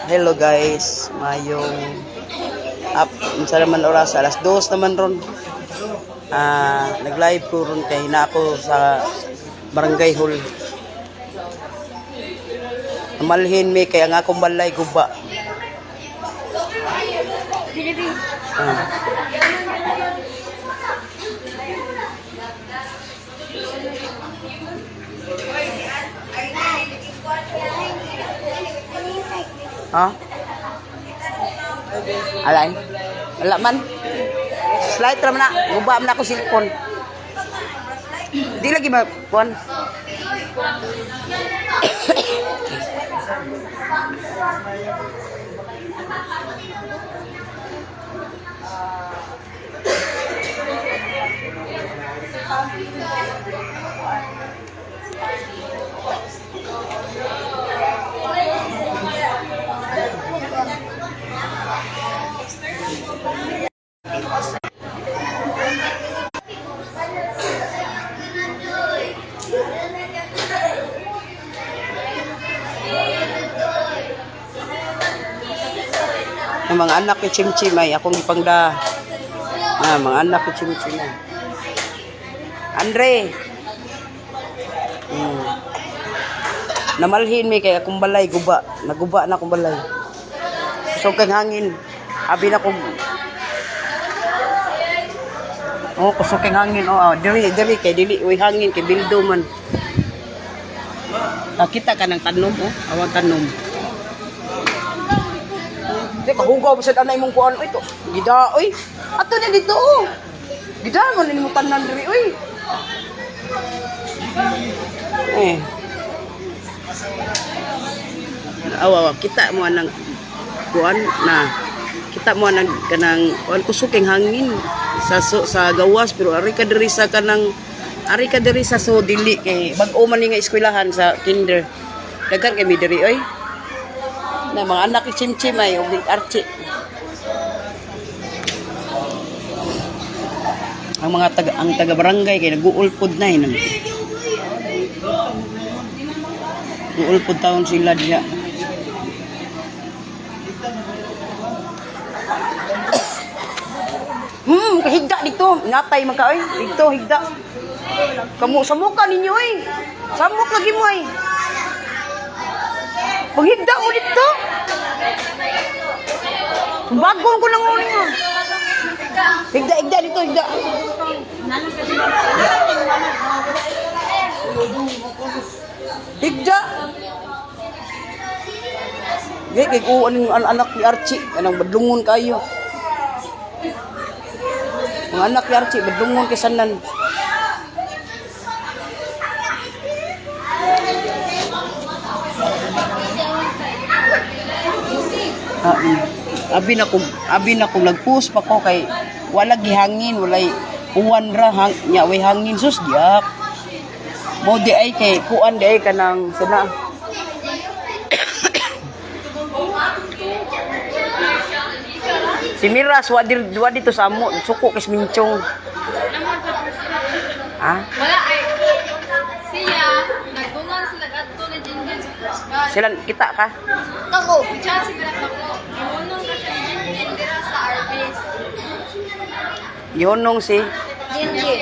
Hello guys, mayong up unsa naman oras, alas 2 naman ron. Ah, nag-live ko ron kay na ako sa barangay hall. Namalhin mi kay ang akong balay guba. Ah. Ha? Alay. Wala man. Slide ra man na. Guba man ako cellphone. Di lagi ma kuan. Ang mga anak ni Chimchim ay akong ipangda. Ah, mga anak ni Chimchim ay. Andre. Namalhin mi kay akong balay guba. Naguba na akong balay. So kay hangin. Abi na kong. Oh, kusog kay hangin. Oh, oh, diri diri kay dili uy hangin kay bildo man. Nakita ka ng tanom oh, awang tanom. Di kahugaw sa anay mong kuan oy to. Gida oy. Ato na dito oh. Gida man nimo tanan diri oy. Eh. Awa, awa, kita mo anang kuan na kita mo anang kanang kuan kusog kay hangin sa sa gawas, pero ari ka diri sa kanang ari ka diri sa so dili kay bag-o man ni nga eskwelahan sa kinder. Daghan kay mi diri oy. Na mga anak ni Chimchim ay og ni Archie. Ang mga taga ang taga barangay kay naguulpod na eh. Naguulpod taon sila diya. Kahigda dito. Natay man ka oy. Dito higda. Kamu sa muka ninyo oy. Samok lagi mo ay. Paghigda mo dito. Bago ko lang ulit mo. Higda, higda dito, higda. Higda. Gay, kay kuan yung anak ni Archie, anang badlungon kayo. Mga anak ni Archie, badlungon kay sanan. Ah. Abi na ko nagpost pa ko kay wala gihangin, walay uwan ra hang, nya way hangin, sus diak. Mo di ay kay kuan di ay kanang sana. Si Miras wa dir wa dito sa amo, suko kay minchong. Ah, Wala ay siya nagdungan sila kadto ni Jinjin sa first batch. Sila kita ka? Ako, chat si Mirat ako. Ihunong ra siya ni Jinjin dira sa Arby's. Gihunong si Jinjin.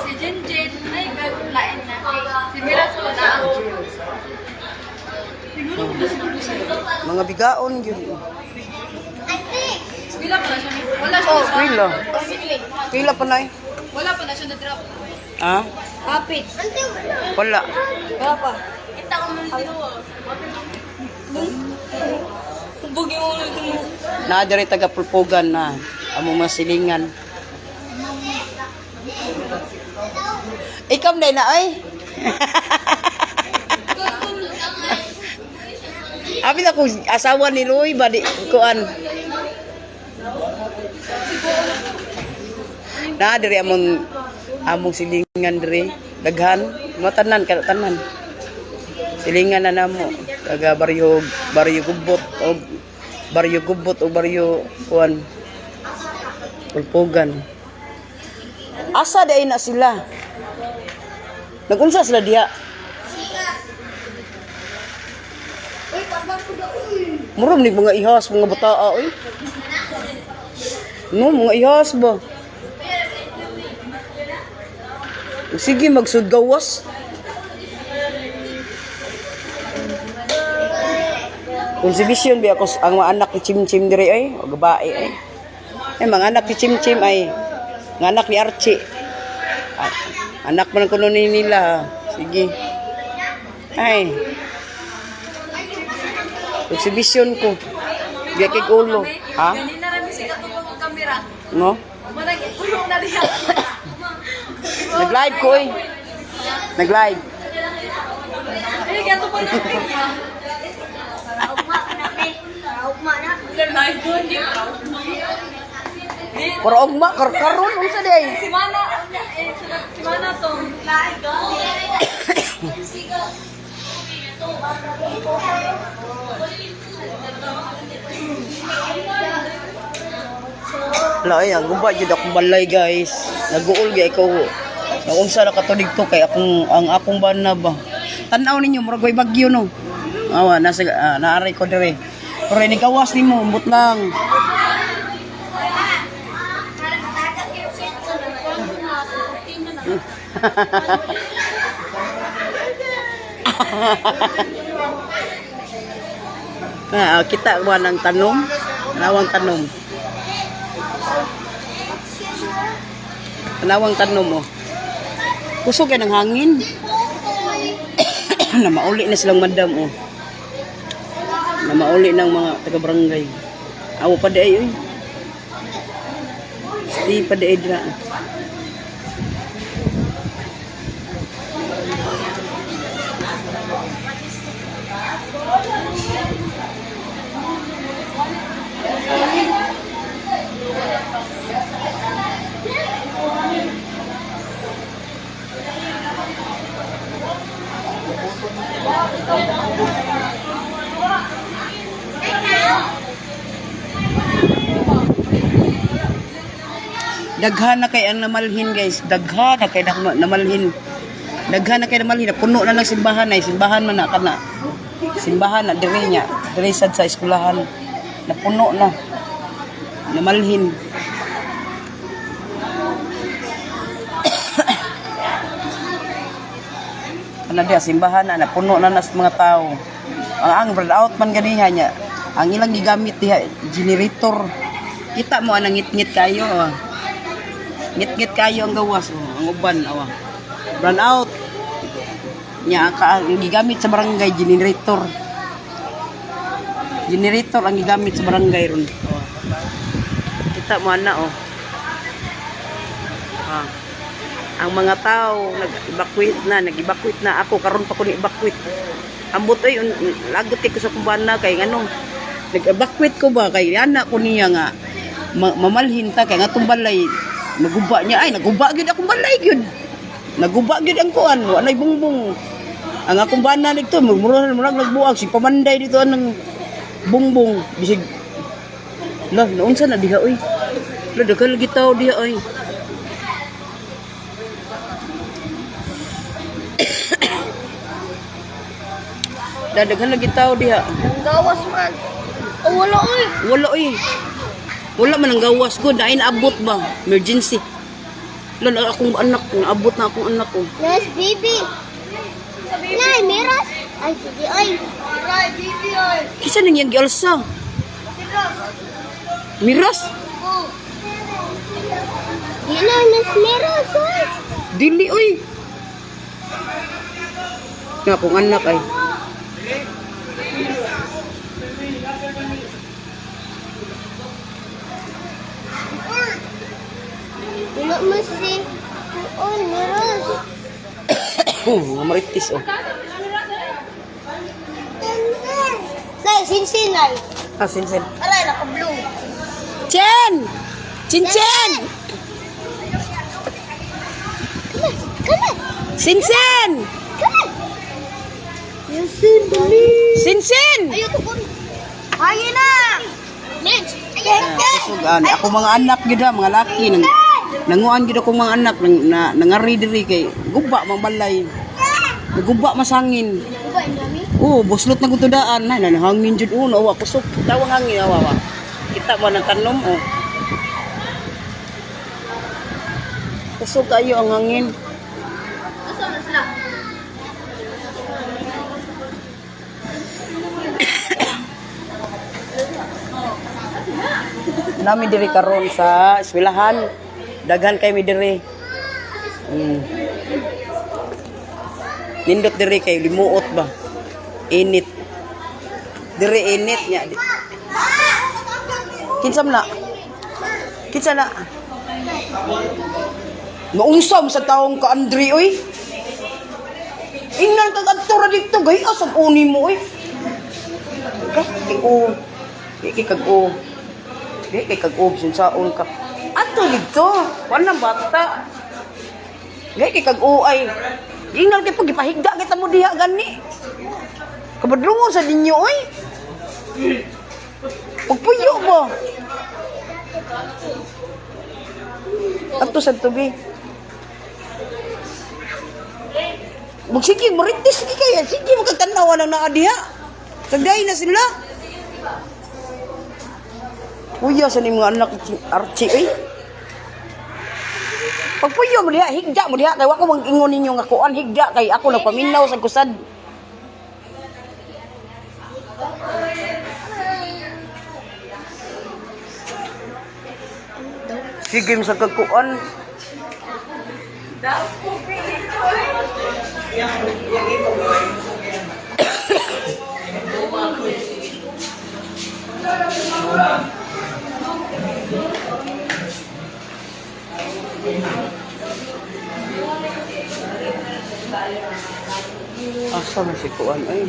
Si Jinjin ay lain na. Si Mirat wala. Mga bigaon gyud. Wala pa na siya. Wala siya. Pila. Pila pa nay. Wala pa na siya na-drop. Ah? Kapit. Wala. Wala pa. Kita ko man dito. Bugi mo ulit mo. Naa diri taga Pulpugan na among mga silingan. Ikaw na ay. Abi na kung asawa ni Roy ba di kuan. Naa diri among among silingan diri daghan matanan kada tanan. Silingan na namo taga baryo baryo Gubot o baryo Gubot o baryo kuan Pulpugan. Asa day na sila? Nagunsa sila diha? Mura man ni mga ihas, mga bataa oy. No, mga ihas ba? Sige, magsudgawas. Conservation ba ako ang mga anak ni Chim Chim dire ay, o babae ay. Ay, mga anak ni Chim Chim ay, mga anak ni Archie. Ah, anak man kuno ni nila. Sige. Ay. Exhibition ko. Biya kay ulo. Ha? Ganina ra mi siya katulong ang kamera. No? Manag itulong na diha. Nag-live ko eh. Nag-live. Ay, gato pa na. Ugma na be. Ugma na. Live ko hindi. Pero ugma karkaron unsa di ay? Si Mana, eh, si Mana to. Wala ay, ang guba jud akong balay, guys. Naguol gyud ikaw. Naunsa na katulig to kay akong ang akong bana ba. Tan-aw ninyo murag way bagyo no. Awa nasa naaray ko dire. Pero ini gawas nimo, umbot lang. Kita ba ng tanom? Tanawang tanom. Tanawang tanom oh. Kusog yan ang hangin. Na mauli na silang madam oh. Na mauli ng mga taga-barangay. Awo pa di ay oy. Di pa di ay dira. Daghan na kay ang namalhin, guys. Daghan na kay namalhin. Daghan na kay namalhin. Puno na lang simbahan ay simbahan man na kana. Simbahan na dire niya. Dire sad sa eskwelahan. Napuno na. Namalhin. Ano diya, simbahan na, napuno na nas mga tao. Ang brad out man ganiha niya. Ang ilang gigamit diha, generator. Kita mo anang ngit-ngit kayo. Oh. Ngit-ngit kayo ang gawas, oh, ang uban awa. Run out. Nya ka ang gigamit sa barangay generator. Generator ang gigamit sa barangay ron. Oh. Kita mo ana oh. Ah. Ang mga tao nag-evacuate na, nag-evacuate na ako karon pa ko ni-evacuate. Ambot ay lagot kay ko sa kumbana kay ngano. Nag-evacuate ko ba kay ana ko niya nga mamalhin ta kay nga atong balay naguba niya ay naguba gyud akong balay gyud. Naguba gyud ang kuan, wa nay bungbong. Ang akong bana dito murag murag nagbuag si pamanday dito anang bungbong bisig. Lah, naunsa na diha oy. Lah, daghan lagi tao diha oy. Lah, daghan lagi tao diha. Ang gawas man. Oh, wala oy. Wala oy. Wala man ang gawas ko, dahil naabot ba? Emergency. Lah, akong anak, naabot na akong anak ko. Yes, baby. Nay, meras. Ay, sige, ay. Aray, baby, ay. Kisa nang iyang gialsa? Miras? Oh. Di na, nas meras, ay. Dili oy. Nga akong anak ay. Wala mo si... Oh, meras. Oh, mga maritis oh. Nay, sinsin, ay. Ah, sinsin. Aray, naka-blue. Chen! Chin Chen! Come on, come on, Sinsin! come on. Sinsin, dali. Sinsin! Ayaw, tukon. Ayun na. Mitch, ayun Ah, kusog ani ako mga anak gyud ha, mga laki nang nanguan gyud akong mga anak nang na, nangari diri kay guba mang balay. Guba masangin. Guba, ang dami. Oh, buslot na gud daan na na hangin jud oh, awa kusog. Tawang hangin awa awa. Kita mo ng tanom oh. Kusog kayo ang hangin. Asa na sila? Nami diri karon sa eskwelahan. Daghan kay mi diri. Nindot diri kay limuot ba. Init. Diri init nya. Kinsa man na? Kinsa na? Naunsa mo sa taong ka Andre oy. Ingnan kag adto ra dito gay asag uni mo oy. Ka kay o. Di kay kag o. Di kay kag o bisan saon ka. Adto dito, wala bata. Di kay kag o ay. Ingnan kay pag gipahigda kita mo diha gani. Kabadlungon sa ninyo oy. Pagpuyo ba? Adto sa tubi. Magsige, marites sige kaya. Sige, magkatanawa lang naa diha. Kagday na sila. Kuya, sa ni mga anak si Archie, eh. Pagpuyo mo diha, higda mo diha. Kay wa ko mag-ingon ninyo nga kuan, higda. Kay ako nagpaminaw sa kusad. Sige, sa kagkuan. Asa man si kuan ay.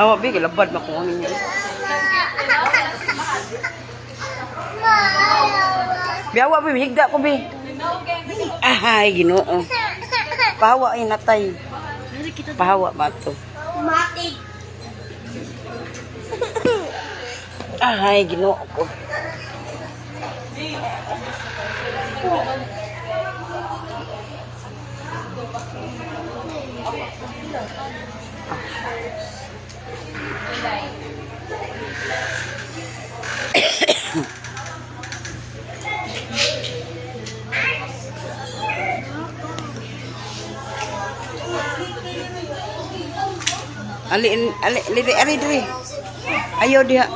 Awa bi gilabad makuha ninyo. Biawa bi higda ko bi. Ahay Ginoo. Pahawa ay natay. Pahawa ba to? Mati. Ahay Ginoo ko. Ali ali ali ali diri. Ayo diha.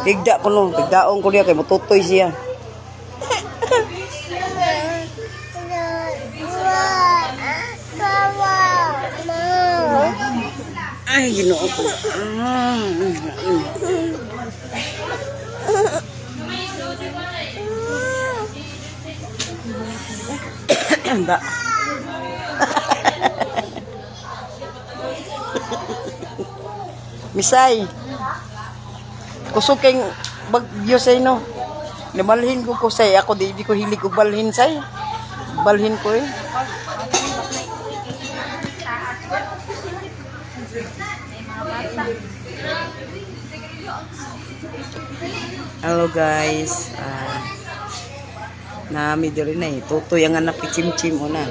Higda ko no, higdaon ko diha kay motutoy siya. Ay, Ginoo ko. Da. Misay. Kusog kay bagyo say no. Namalhin ko ko say ako di ko hilig og balhin say. Balhin ko eh. Hello guys. Ah, nami diri na eh. Tutoy ang anak ni Chim Chim una.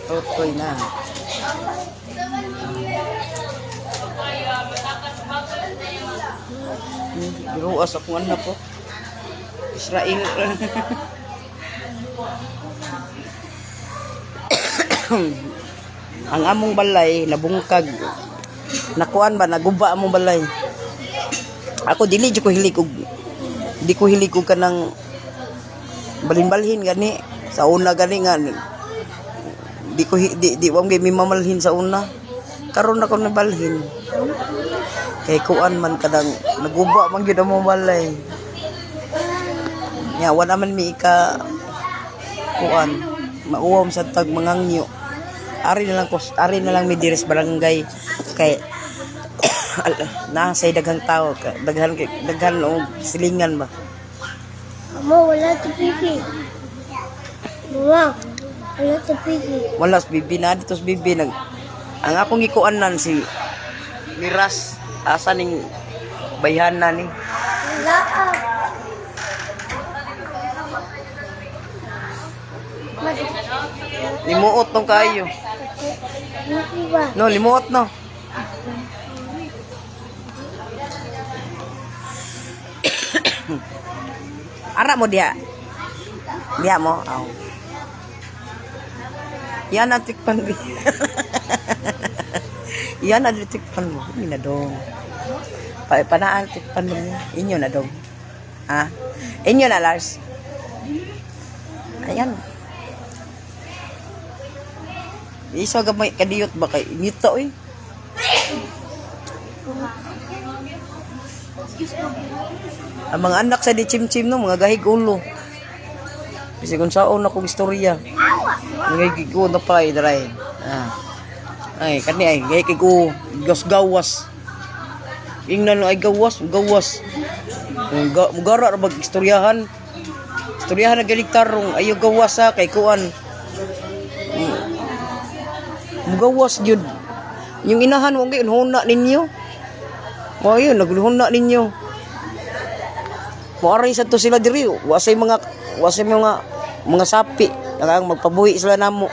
Tutoy na. Giruas akong anak ko. Israel. Ang among balay nabungkag. Nakuan ba naguba among balay. Ako dili jud ko hilig og di ko hilig og kanang balhin-balhin gani sa una gani nga di ko di di wa mi mamalhin sa una. Karon ako nabalhin. Kay kuan man kadang naguba man gyud ang mga balay. Nya wala man mi ika kuan mauwam sa tag mangangyo. Ari na lang ko, ari na lang mi diri sa barangay kay na say daghang tao, daghan daghan og silingan ba. Mama, wala to pipi. Mama, wala to pipi. Wala sa bibi na dito sa bibi nag ang akong gikuanan si Miras asa ning bayhana ni. Wala ka. Limuot tong kaayo. Pipi ba? No, limuot no. Ara mo diha. Diha mo. Aw. Yan ang tikpan bi. Yan ang tikpan mo. Ini na dong. Pa panaan tikpan mo. Inyo na dong. Ha? Inyo na Lars. Ayan. Isa gamay kadiyot ba kay ngita oy. Ang mga anak sa di chim-chim no, mga gahig ulo. Bisag unsaon akong istorya. Mga gigo na pa ay dray. Ah. Ay kani ay gahig ko gas gawas. Ingnan ay gawas, gawas. Mugara ra bag istoryahan. Istoryahan na galing tarong ayo gawas sa kay kuan. Mugawas gyud. Yung inahan wa gyud huna ninyo. Mo yun, naghuna ninyo. Moaray sa to sila diri, wasay mga sapi, nakang magpabuhi sila namo.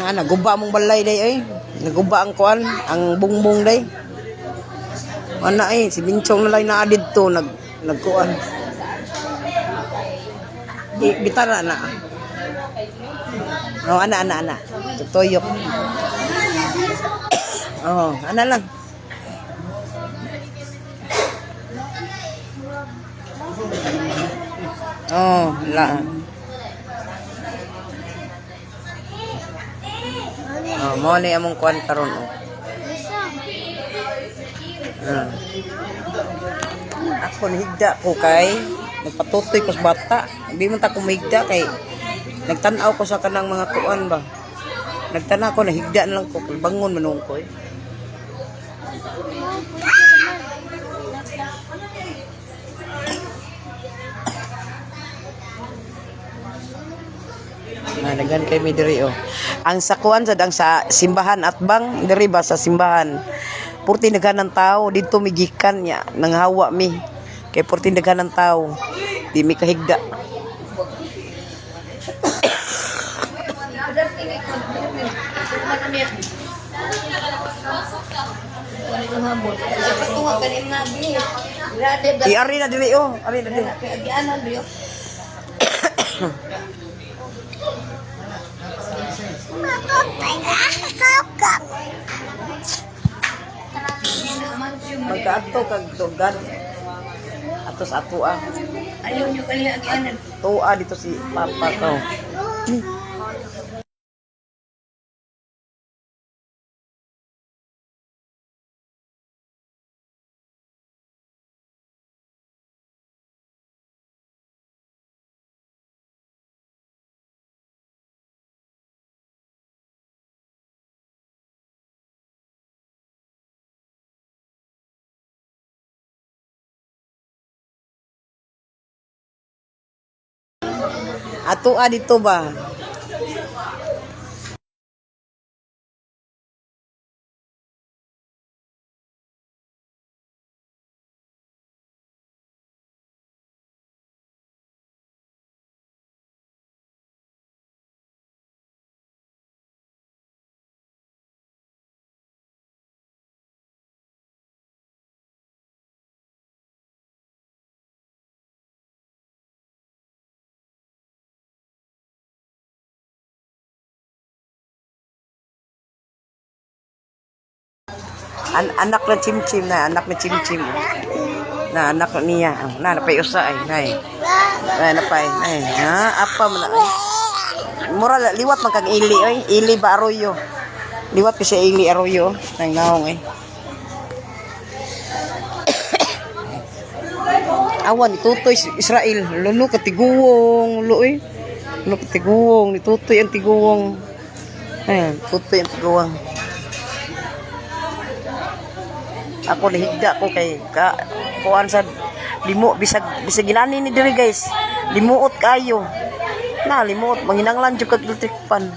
Ah, naguba mong balay day ay. Naguba ang kuan, ang bungbong day. Ana ay, si Binchong na lang naa didto nagkuan. Di bitara na. Oh, ana ana ana. Tuyok. Oh, ana lang. Oh, la. Oh, mo ni among kuan karon oh. Ah. Ako nihigda ko kay nagpatutoy ko sa bata. Hindi man ta ko mahigda kay nagtan-aw ko sa kanang mga kuan ba. Nagtanaw ko nahigda na lang ko bangon man ko eh. Na daghan kay mi diri oh. Ang sa kuan sad ang sa simbahan at bang diri ba sa simbahan. Purti daghan ng tao didto mi gikan nya nanghawa mi. Kay purti daghan ng tao. Di mi kahigda. Iari na diri oh, ari na diri. Magkaadto kag dugan. Atos ato ah. Ayaw nyo kali agianan. Tuwa dito si Papa to. Ato ah dito ba? Anak na chimchim na, anak na chimchim. Na anak niya. Na napay usa ay nay. Na napay. Nay. Ha, apa man na, ay. Mura liwat man kag ili oy. Ili ba arroyo? Liwat kasi ili arroyo. Nang naong eh. Awan ni Tutoy Israel. Luno ka tiguwong luoy. Luno ka tiguwong ni Tutoy ang tiguwong. Ayan, Tutoy ang tiguwong. Ako nahigda ko kay ka kuan sa limo bisag bisag ginani ni diri, guys. Limuot kayo. Na limuot manginanglan jud kag electric fan.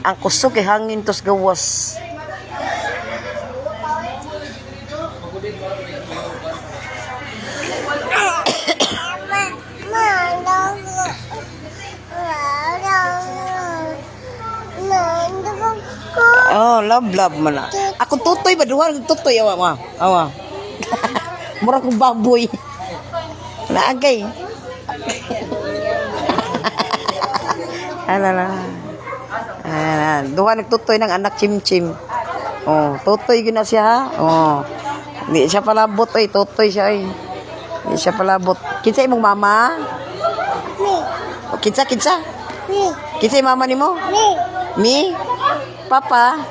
Ang kusog kay hangin tos gawas. Oh, love love man na. Ako tutoy ba duha tutoy awa ma. Awa. Mura kong baboy. Naagay. Ala na. Ala, duha nagtutoy ng anak chim-chim. Oh, tutoy gyud na siya ha. Oh. Di siya palabot oy, tutoy siya oy. Di siya palabot. Kinsa imong mama? Mi. O, kinsa kinsa? Mi. Kinsa imong mama nimo? Mi. Mi? Papa?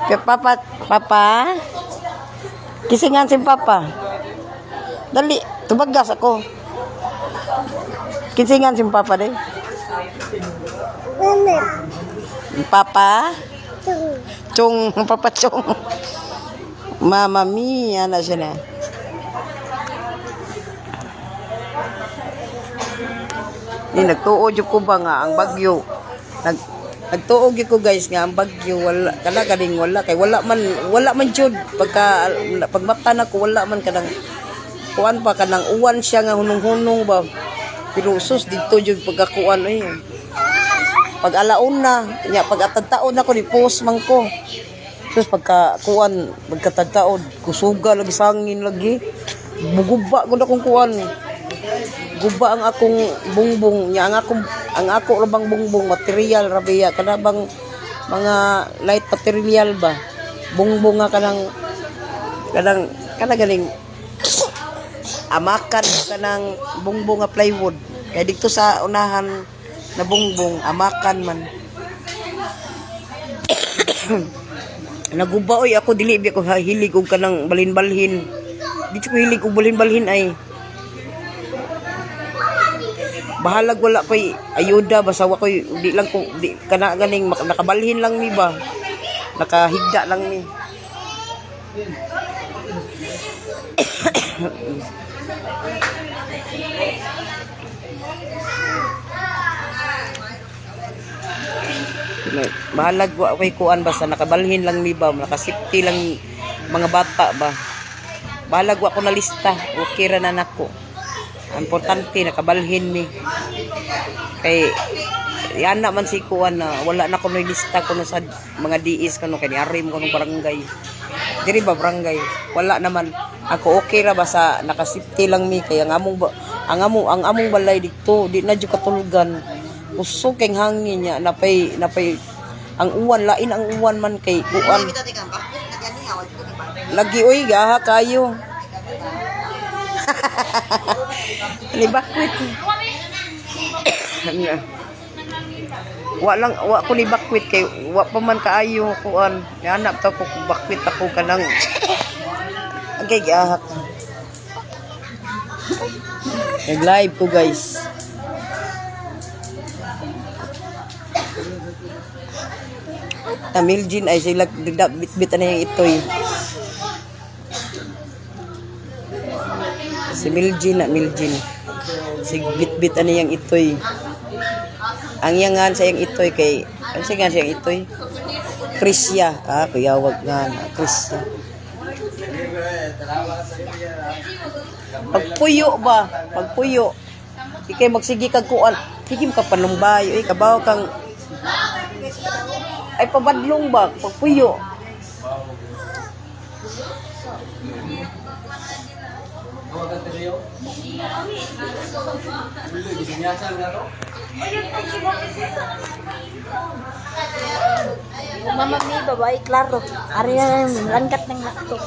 Papa, papa? Kisingan si papa. Dali, tubagas ako. Kisingan si papa day. Mami. Papa? Tung. Chong, papa chong. Mama mia na siya na. Ni nagtuo jud ko ba nga ang bagyo. Nagtuo gyud ko, guys, nga ang bagyo wala kana ganing wala kay wala man jud pagka pagmata na ko wala man kanang kuan pa, kanang uwan siya nga hunong-hunong ba. Pero sus, didto jud pagkakuan ay. Pag alauna, nya pag atadtaon ako ni post man ko. Sus, pagka kuan, pagkatadtaon, kusuga lagi sangin lagi. Buguba gud akong kuan. Guba ang akong bungbong nya ang ako ra bang bungbong material ra biya kana bang mga light material ba. Bungbong nga kanang kanang kana ganing amakan, kanang bungbong nga plywood. Kay dito sa unahan na bungbong amakan man. Naguba oy ako, dili bi ako hilig og kanang balhin-balhin. Di ko hilig og balhin-balhin ay. Bahalag wala ko'y ayuda basta wa ko'y di lang ko di kana ganing nakabalhin lang mi ba. Nakahigda lang mi. Bahalag wa ko'y kuan basta nakabalhin lang mi ba, nakasafety lang mga bata ba. Bahalag wa ko na lista, okay ra na nako. Ang importante nakabalhin mi. Kay yan na man si kuan na wala na kuno lista kuno sa mga DS kuno kay niari mo kuno barangay. Diri ba barangay? Wala naman. Ako okay ra basta nakasafety lang mi kay ang among balay dito di na jud katulgan. Kusog kay hangin niya napay napay ang uwan, lain ang uwan man kay kuan. Lagi oy gaha kayo. Ni bakwit. Wa lang wa ko ni bakwit kay wa pa man kaayo kuan. Hanap ta ko kung bakwit ako kanang agay giahak. Nag-live ko, guys. Tamiljin ay sila bitbit na yung itoy. Si Miljin na Miljin. Si bitbit ano yung itoy. Ang iyangan sa iyang itoy kay ang siya nga sa iyang itoy. Krisya. Ah, kuyawag nga na. Krisya. Pagpuyo ba? Pagpuyo. Ikay magsige kag kuan. Sige ka panumbay, eh kabaw kang ay pabadlong ba pagpuyo. Mama mi, babae, klaro. Ari na langkat ng laptop.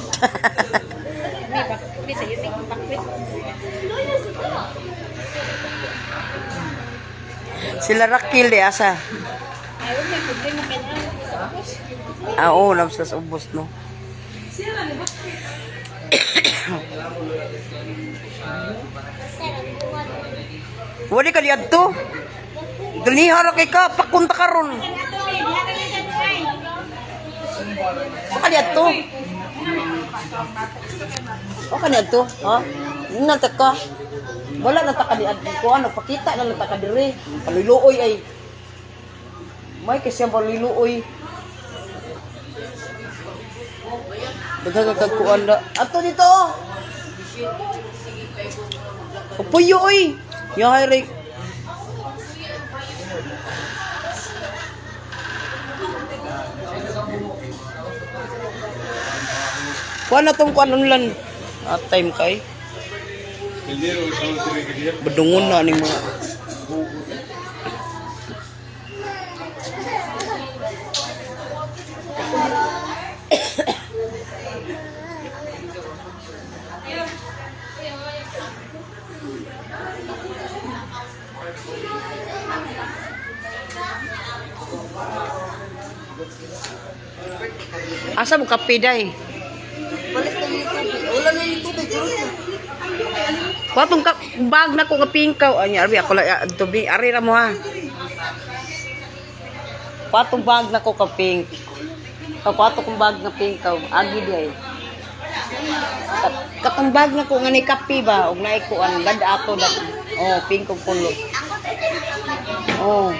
Sila Rakil di asa. Ah, oo, oh, sa ubos, no? Wali ka diadto. Ganiha ra kay ka, pakunta karon. Wa ka diadto. Wa ka diadto, ha? Nata ka. Wala na ta ka diadto ko ano, pakita na lang ta ka dire. Paluluoy ay. May kasi ang paluluoy. Daghan kag kuan na. Ato dito. Oh. Puyo oy. Yahay ray. Kuan na tong kuan unlan. At time kay. Badungon na ning mga. Asa mo kape day? Wala na yung tubig. Kuha tong bag na ko kapingkaw. Anya, arbi ako lang tubi. Ari ra mo ha. Kuha tong bag na ko kapink. Kuha to kong bag na pingkaw. Agi di ay. Katong bag na ko nga ni kape ba og naay kuan bad ato da. Oh, pink og pulo. Oh.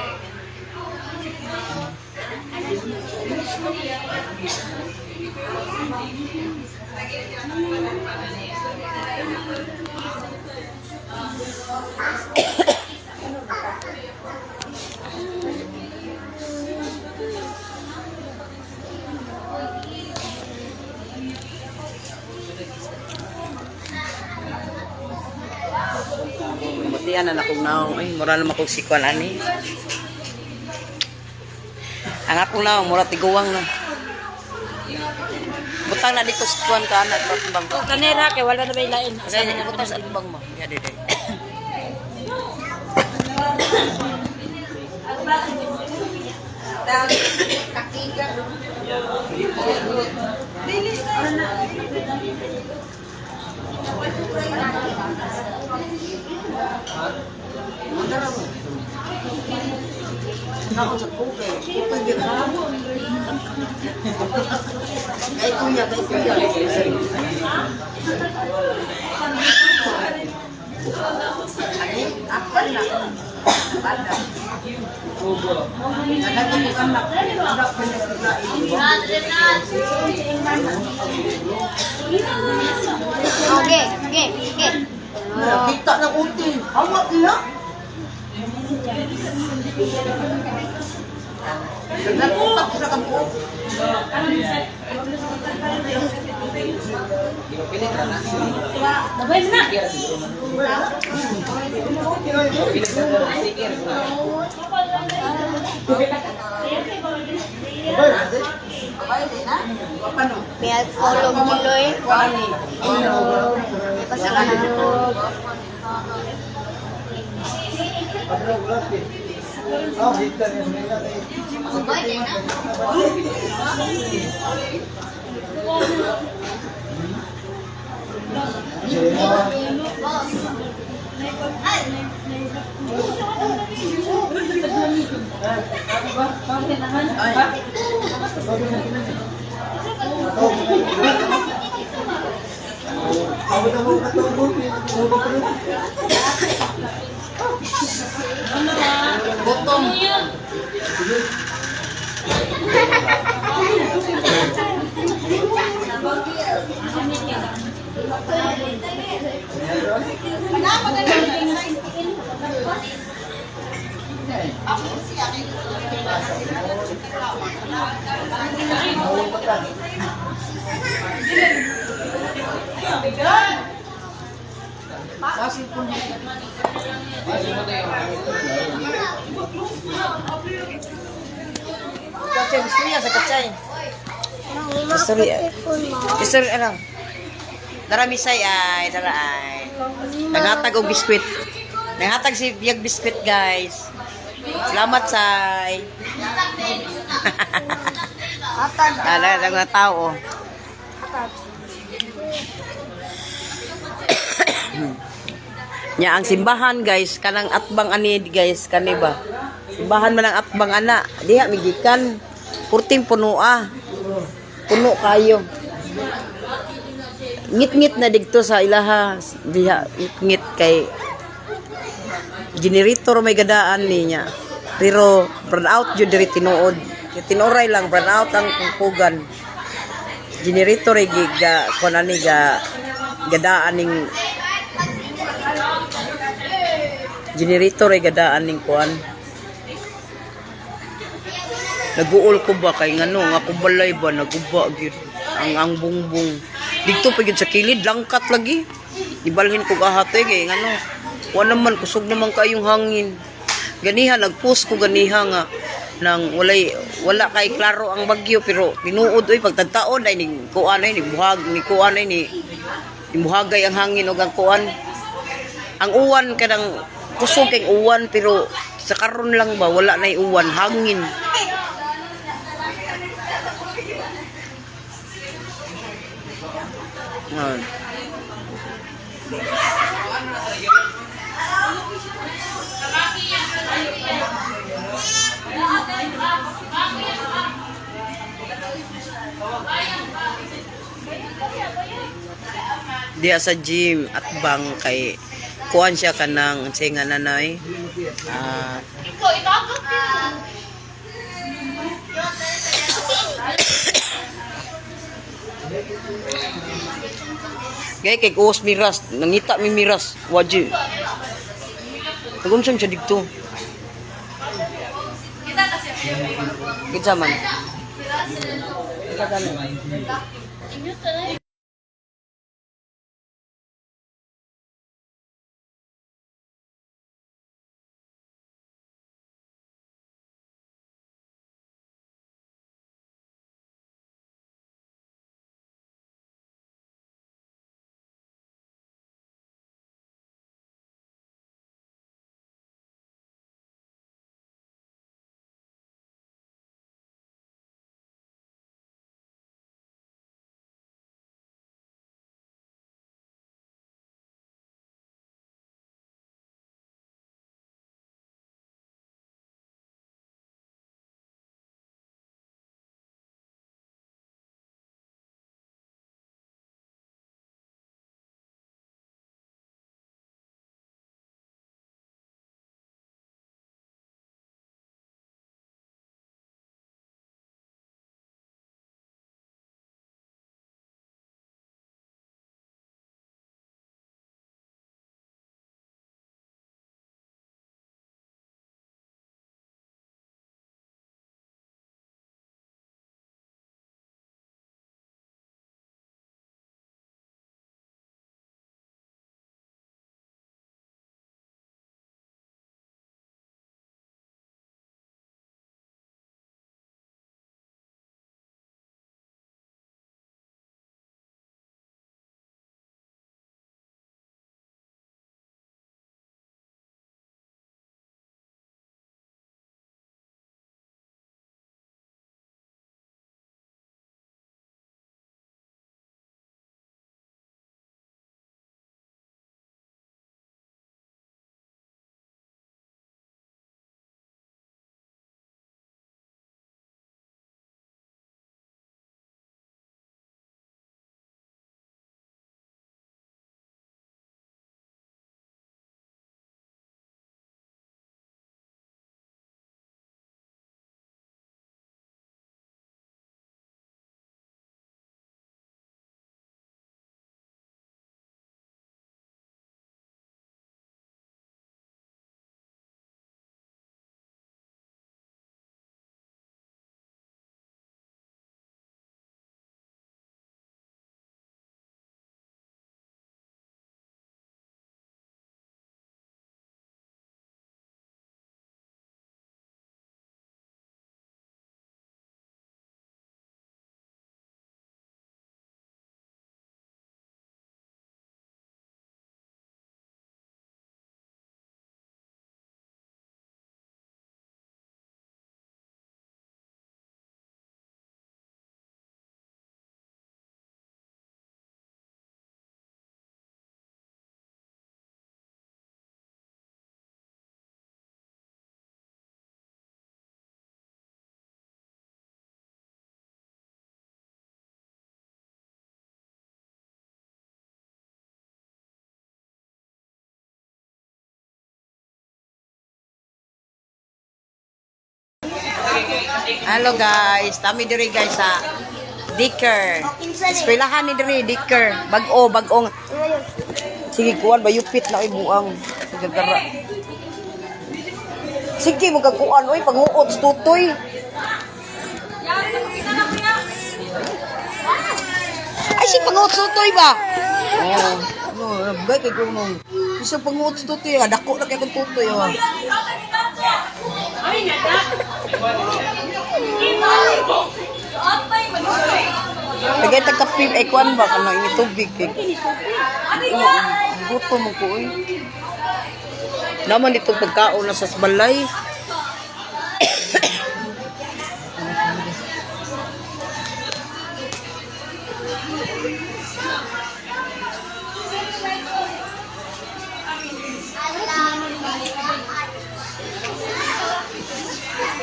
Matian na akong naong. Ay, mura naman akong sikuan ani. Ang akong naong, mura tiguang na. Butang na dito sa kuan ka anak. Bang. Kanera kay wala na may lain. Kasi butang sa atbang mo. Ya, dede. Kay kuya, kay kuya. Okay, okay, okay. Kita ng utin. Hawak niya. Nagputak sa kabuok. Dabay na. May alcohol tuloy. May pasakalog. Bottom. Kachay, gusto niya sa kachay. Sorry, eh. Sorry, ano? Dara misay ay, dara ay. Naghatag og biskwit. Naghatag si biyag biskwit, guys. Salamat, Say. Tala lang mga tao. Nya ang simbahan, guys, kanang atbang ani, guys, kani ba? Simbahan man ang atbang ana. Diha migikan. Purting puno ah. Puno kayo. Ngit-ngit na didto sa ilaha diha, ngit kay generator may gadaan niya. Pero burn out jud diri tinuod. Kay tinuray lang burn out ang pugpugan. Generator ay giga kon ani ga gadaan ning generator ay gadaan ning kuan. Naguol ko ba kay ngano nga ko balay ba naguba gyud ang bungbong. Didto pa gyud sa kilid langkat lagi. Ibalhin ko gahatoy kay ngano. Wa naman, kusog naman kayong hangin. Ganiha nagpost ko ganiha nga nang walay wala kay klaro ang bagyo, pero tinuod oy, pagtagtaon ay ni kuan ay ni buhag ni kuan ay ni ni ang hangin ug ang kuan ang uwan, kanang kusog kay uwan, pero sa karon lang ba wala nay uwan, hangin. Ah. Diya sa gym at bang kay kuan siya kanang unsay nga nanay ah. Ikaw, itagok yun. Gay kay kuos miras, nangita mi miras, waji. Nagumsam siya didto. Kita na siya. Kinsa man? Hello guys, tami diri guys sa Dicker. Eskwelahan ni diri Dicker. Bag-o, bag-ong. Sige kuan ba yupit na oy buang. Sige kara. Sige mo kuan oy panguot sa tutoy. Ay si panguot sa tutoy ba? Oh, no, nabgay kay ko nung. Isa panguot sa tutoy, ah, dako na kay kong tutoy oh. Tagay tag kape ay kuan ba kana ini tubig kay. Oo, gutom mo ko oy. Naman dito pagkaon na sa balay.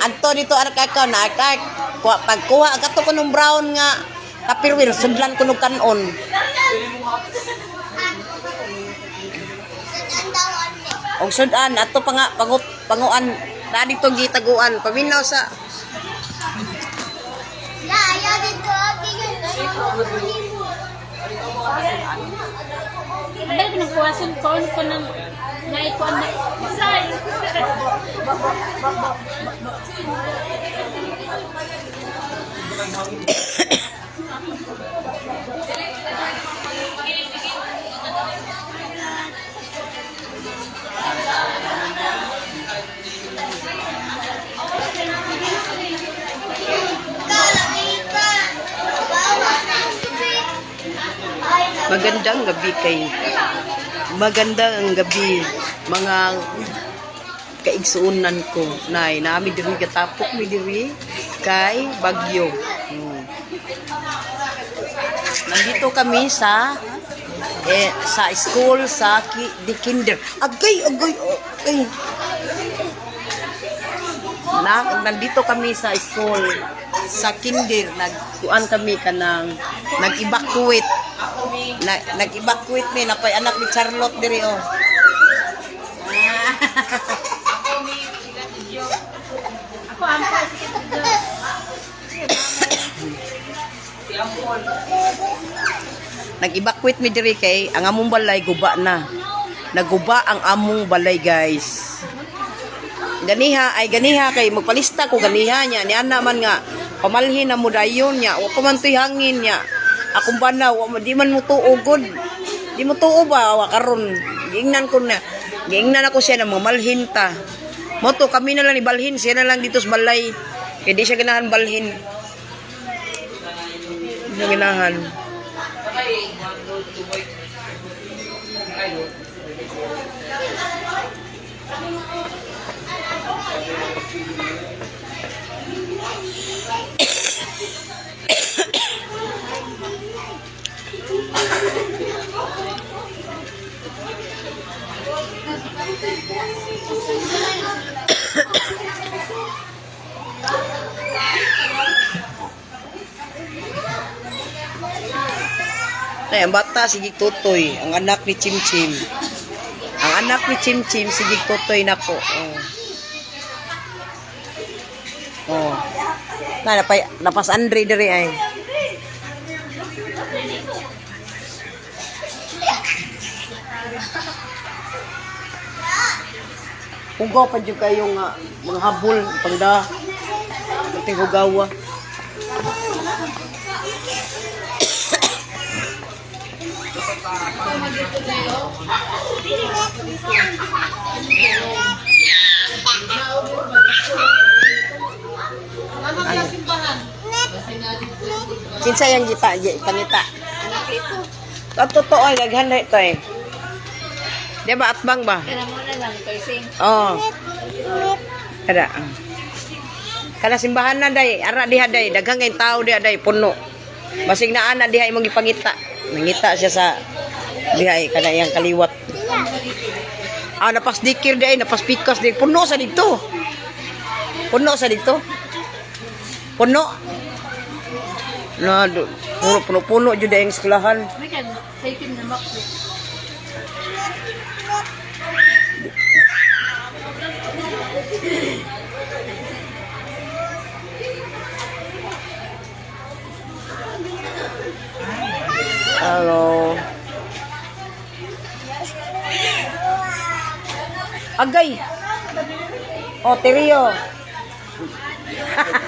Adto dito anak ka na akak. Kuha pagkuha kato ko nung brown nga Tupperware sudlan ko nung kanon. Sudan daw ane. Og sudan ato pa nga pangut panguan na dito gitaguan paminaw sa La, ayaw dito agi yun. Ayaw kunin mo. Dahil pinagkuhasan ko ko ng naikuan na. Say! Ikaw, lagi ka. Bawa na ang tubig. Ay, Magandang gabi kay magandang gabi mga kaigsuonan ko nay nami diri katapok mi diri kay Bagyo. Nandito kami sa eh, sa school sa ki, di kinder. Agay agay agay. Na, nandito kami sa school sa kinder nagkuan kami kanang nag-evacuate na, nag-evacuate mi napay anak ni Charlotte diri oh. Ako ang pa. Nag-evacuate mi diri kay ang among balay guba na. Naguba ang among balay guys. Ganiha ay ganiha kay magpalista ko ganiha niya ni ana man nga pamalhin na mo dayon niya wa pa man to'y hangin niya. Akong bana wa di man mo tuo gud. Di mo tuo ba wa karon. Giingnan ko na. Giingnan ako siya na mamalhin ta. Moto kami na lang ibalhin siya na lang dito sa balay. Kay di siya ganahan balhin. Di siya ganahan. Ay, ang bata, sige tutoy. Ang anak ni Chimchim. Ang anak ni Chimchim, sige tutoy nako. Oh. Oh. Na, napay, napas Andre diri ay. Hugaw pa dyan kayo nga mga habol, pangda. Pati hugawa. Kinsa yang gita, pangita? Anak ito. Ang totoo ay daghan na ito eh. Di ba atbang ba? Kaya mo na lang kay Sing. Oo. Kada. Kada simbahan na day, ara diha day, daghang kay tao diha day puno. Basig na ana diha imong gipangita. Nangita siya sa diha eh, kana iyang kaliwat. Ah, napas dikir day, napas pikas day, puno sa dito. Puno sa dito. Puno. Na, puno, puno, puno jud ang eskwelahan. May kan taken na mak. Agay. Oh, Terio.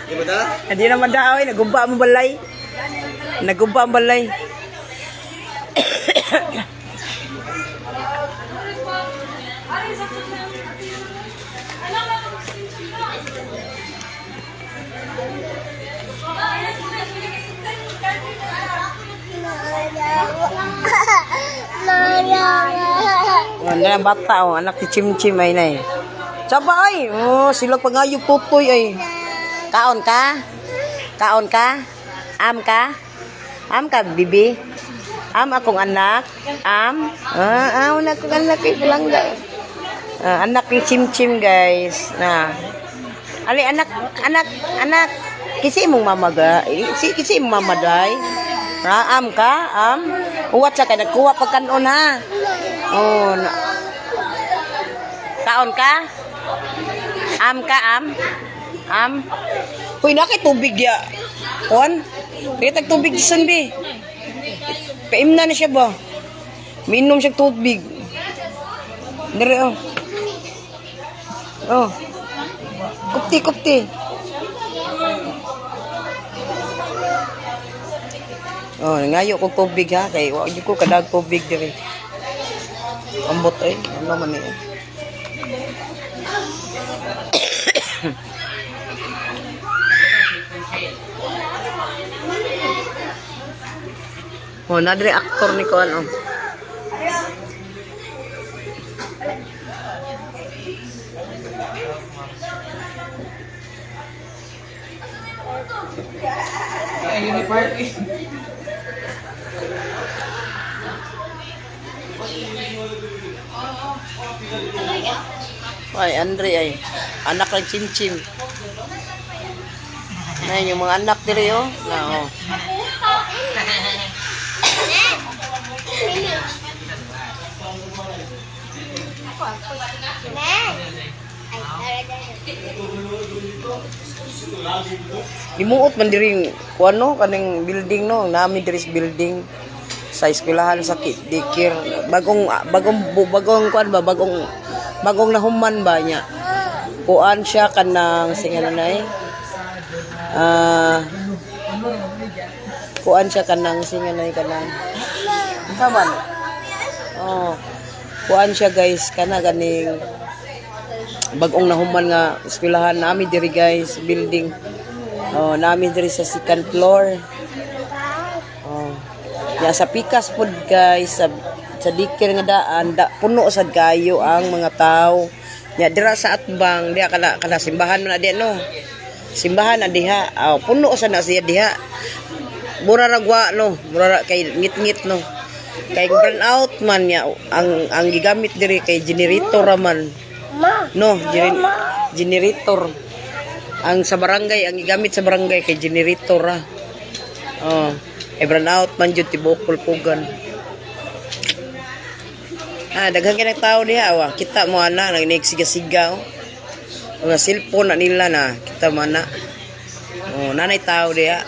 Di ba da? Hindi naman daw ay nagumba ang balay. Nagumba ang balay. Oh, na bata oh, anak ni Chim Chim ay nay. Saba ay, oh, sila pangayo pupoy ay. Kaon ka? Kaon ka? Am ka? Am ka, bibi? Am akong anak? Am? Ah, ah, wala akong anak eh, palangga. Ah, anak ni Chim Chim, guys. Na. Ali, anak, anak, anak. Kisi imong mama ga? Eh, Si, kisi imong mama day? Ha, am ka? Am? Uwat sa kay nagkuha pagkanon ha. Oh, na. Kaon ka? Am ka, am? Am? Uy, nakay tubig ya. Kuan? Kaya tag tubig sa bi. Paimna na siya ba? Minom siya tubig. Dire oh. Oh. Kupti, kupti. Oh, nangayo kog tubig ha kay wa gyud ko kadag tubig dire. Ambot ay, ano man ni. Oh, nadre aktor ni ko ano. Ay, Andre ay. Anak ng chimchim. Na yung mga anak dire oh. Na oh. Limuot man diri yung kuan no kaning building no, nami diri sa building sa eskwelahan sa dikir bagong bagong bagong kuan ba bagong bagong nahuman ba niya. Kuan siya kanang singa na ah kuan siya kanang singa na kanang unsa man? Oh. Kuan siya guys kana ganing bagong nahuman nga eskwelahan nami diri guys building. Oh, nami diri sa second floor. Oh. Ya sa pikas pod guys sa dikir nga daan da, puno sad kayo ang mga tao. Nya dira sa atbang diha kana kana simbahan man na diha no. Simbahan na diha. Oh, puno sa na siya diha. Mura ra gwa no, mura ra kay ngit-ngit no. Kay burn out man niya ang gigamit diri kay generator ra man. Ma. No, generator. Ang sa barangay, ang gigamit sa barangay kay generator ra. Oh, eh burn out man jud tibuok pulpugan. Ah, daghan kay tao diha wa. Kita mo ana nagsiga-siga oh. Mga cellphone na nila na kita mo ana. Oh, nanay tao diha.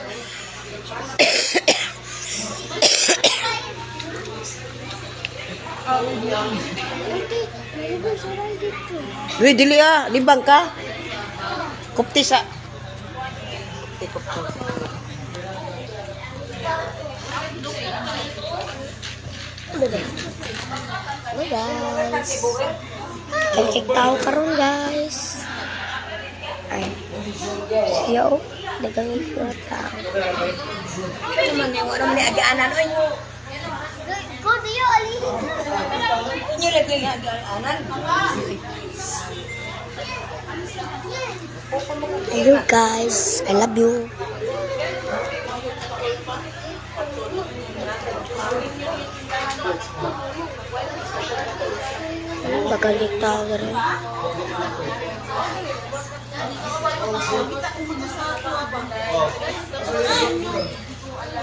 Uy, dili ah, libang ka. Kupti sa. Kupti, kupti. Hello guys. Kay tao karon guys. Ay. Siya oh. Dagang mga tao. Wala man ni agianan oy. Go diyo ali. Inyo lagi ni agianan. Hello guys. I love you. Magaling tao na rin.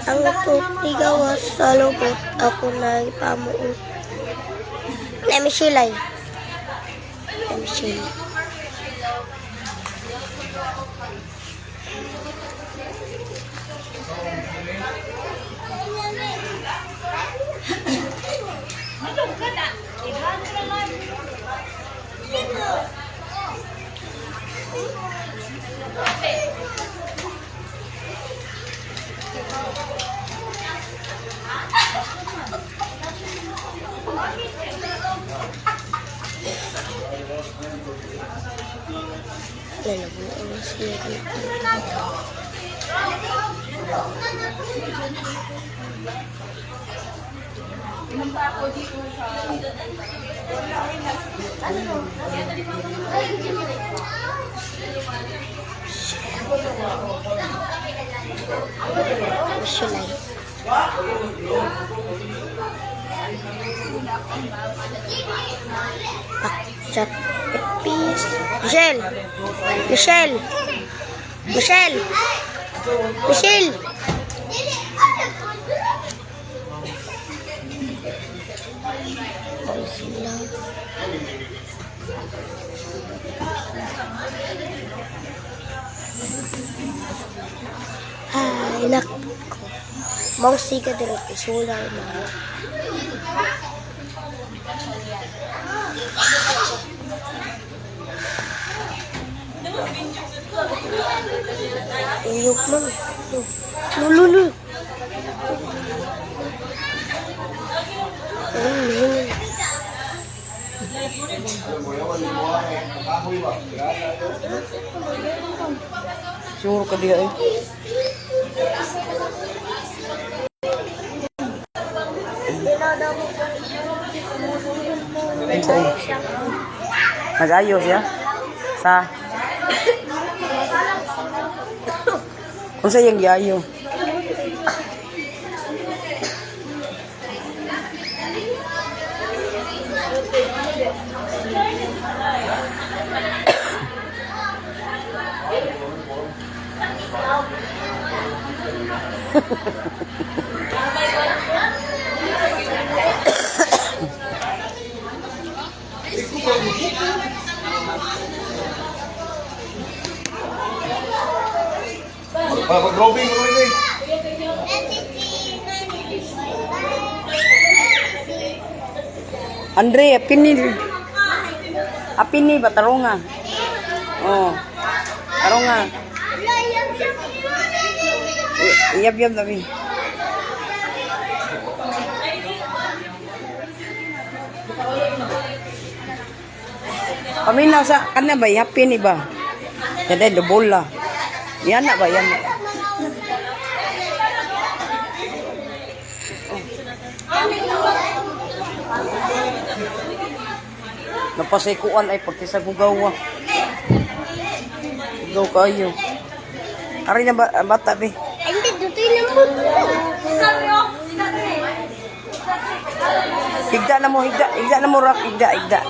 Ang tumigawas sa lubot, ako na ipamuot. Let me see, lay. Let me see. Lalabuan na siya ka na. Visualize. Pakchat. Peace. Michelle! Michelle! Michelle! Michelle! Ay, sila. Ay, nako. Mausi ka dito. Solar mo. Uyok man. Lululu. Oh, no. Sure ka diha eh. Unsa eh? Nag-ayo siya? Sa? Unsa iyang giayo? Pag-robing, robing. Andre, apin ni. Apin ni ba taronga? Oh. Taronga. Iyab-yab na mi. Paminaw sa kana ba happy ni ba? Kada bola. Yan na ba yan na. Napasikuan ay pagti sa gugawa. Gugaw kayo. Ari na ba, bata be. Ay, hindi. Dito yung lambot. Higda na mo, higda, higda na mo rak, higda, higda.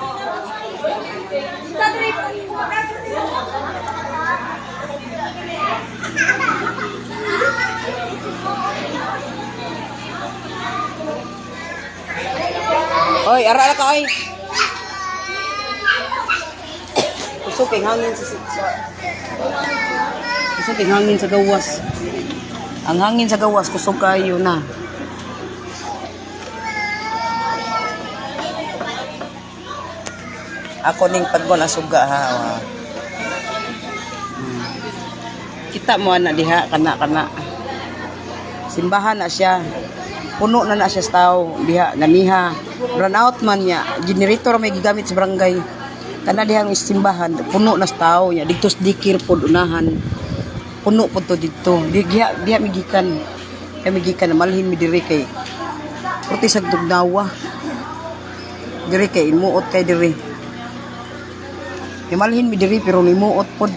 Oy, ara ara ka oy. Usok kay hangin sa Usok kay hangin sa gawas. Ang hangin sa gawas kusog kayo na. Ako ning paggon asuga ha. Wa. Kita mo ana diha kana kana. Simbahan na siya. Puno na na siya sa tao diha naniha. Run out man niya. Generator may gigamit sa barangay. Kana diha ang simbahan puno na sa tao niya. Didto sa dikir pod unahan. Puno pod to didto. Diha diha migikan. Diha migikan na malhin mi diri kay Puti sa tugnawa. Diri kay imuot kay diri. Imalhin mi diri pero nimuot pod.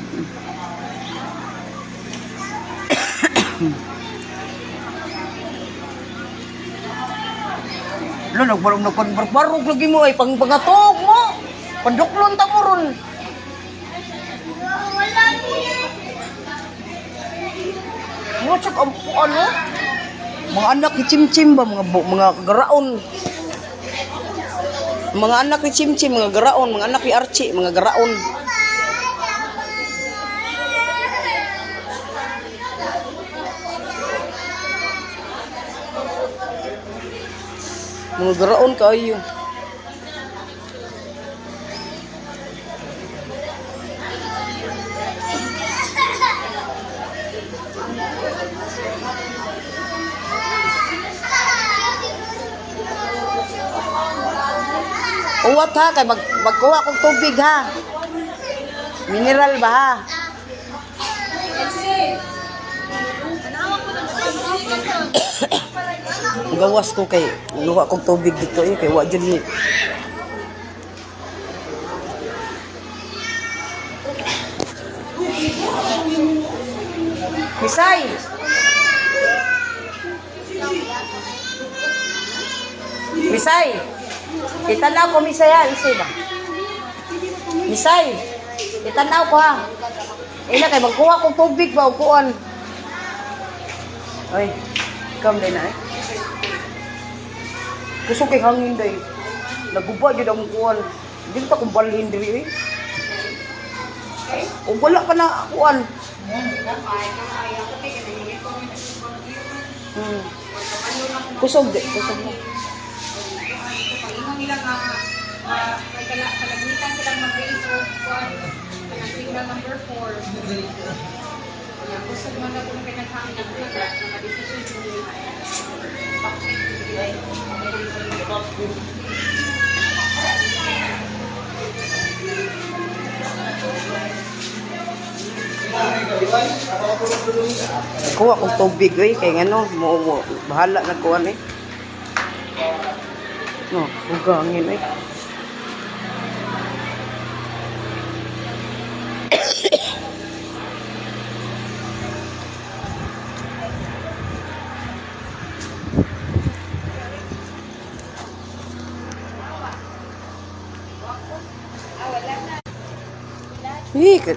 Lo nagbarog na kon barbarog lagi mo ay pang pangatog mo. Panduklon ta mo ron. Mo chok ang ano? Mga anak ni Chimchim ba mga mga garaon. Mga anak ni Chimchim, mga garaon, mga anak ni Archie, mga garaon. Mga garaon kayo. Uwat ha, kay magkuha kong tubig ha. Mineral ba ha? Gawas ko kay luwa kong tubig dito eh kay wa jud ni. Misay. Misay. Itanaw ko Misay ha, Misay ba? Misay. Itanaw ko ha. Ina kay magkuha kong tubig ba og kuan. Ay, come din na eh. Kusog kay hangin day. Naguba jud ang kuan. Di ta kong balhin diri eh. O wala pa na kuan. Kusog di, kusog na. Ingon nila nga may kalagmitan silang mag-raise og kuan kanang signal number 4. Ya, kusog man na kung kay naghamon ang mga mga decision nila. Kuha kong tubig oy kay ngano mo, mo bahala na kuan eh. No, hugangin eh. Eh,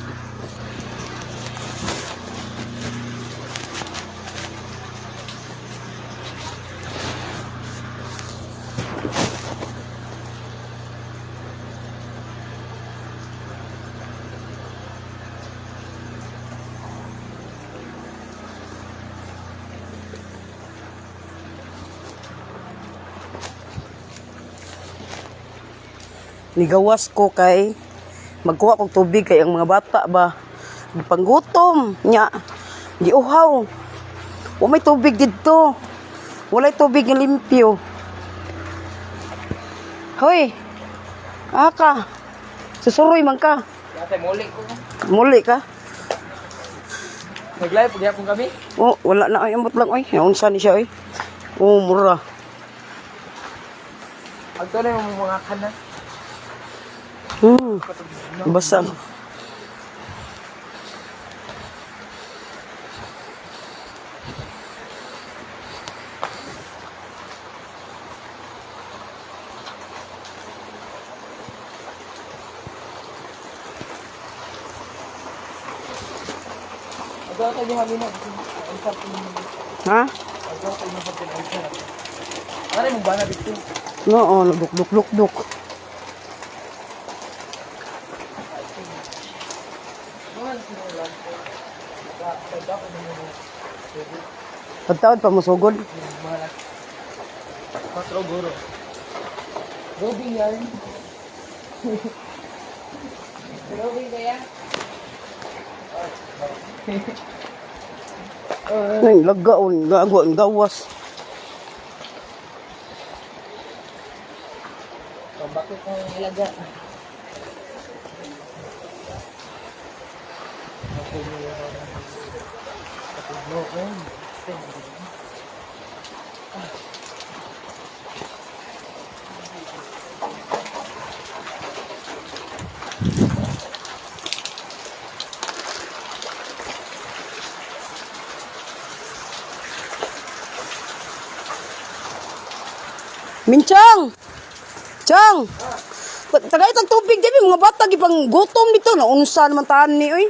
Nigawas ko kay magkuha kog tubig kay ang mga bata ba panggutom nya giuhaw. Wa may tubig didto. Walay tubig nga limpyo. Hoy. Aka. Susuroy man ka. Yata muli ko. Muli ka. Nag-live gyapon kami. Oh, wala na ay ambot lang oy. Unsa ni siya oy? Oh, mura. Agto na yung mga kana. Basa. Agto tayo kami na. Ha? Agto tayo sa pinag. Ano mo ba na dito? Oo, duk duk duk duk. Pagtaod pa musugod. Patro guro. Robing yan. Robing kaya? Ay, lagaon, gagawin, gawas. Bakit kang ilaga? Minchang! Chang! Tagay tag tubig dibi mga bata gipang gutom dito na unsa naman taan ni oy.